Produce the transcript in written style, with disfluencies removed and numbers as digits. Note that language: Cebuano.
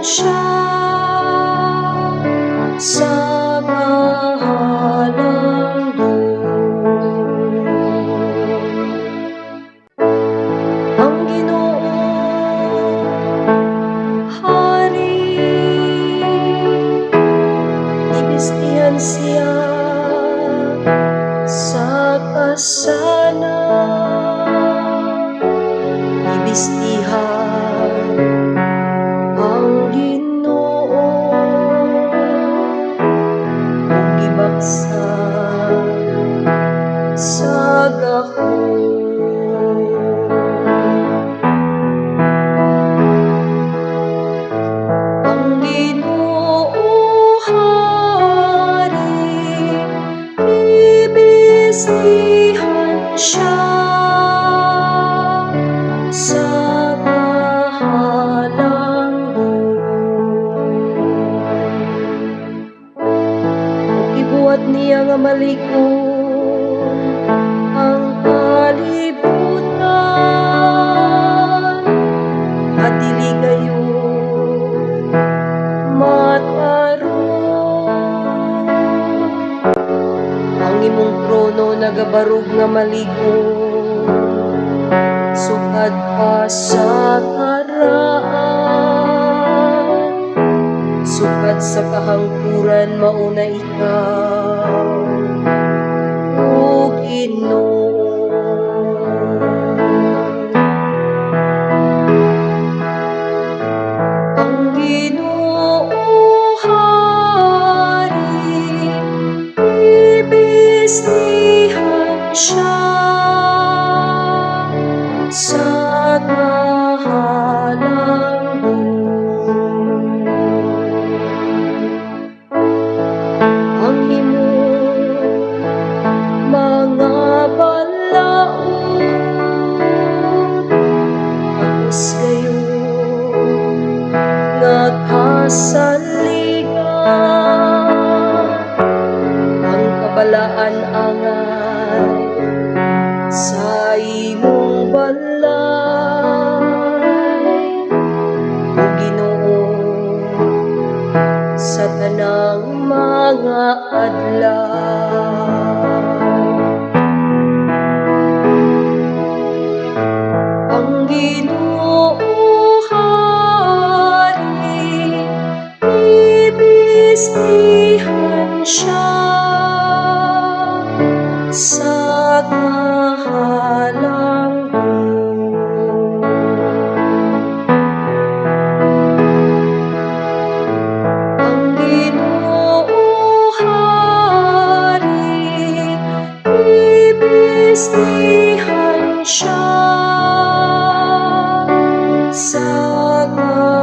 siya sa kahalangdon. Ang Ginoo hari, gibistihan siya sa kasanag, gibistihan ang Ginoo ug gibaksan sa gahom. Ang Ginoo hari, gibistihan siya sa kahalangdon. Ug gibuhat niya nga malig-on ang kalibutan at dili gayud matarong. Ang imong trono nagabarog nga malig-on sukad pa sa karaan, sukad sa kahangturan mao na ikaw, o Ginoo. Ang Ginoo hari, gibistihan siya sa kahalangdon. Ang imong mga balaod takos gayud nga kasaligan, ang kabalaan angay sa imong balay, o Ginoo, sa tanang mga adlaw. Ang Ginoo hari, gibistihan siya sa kahalangdon. Ang Ginoo hari, gibistihan siya sa kahalangdon.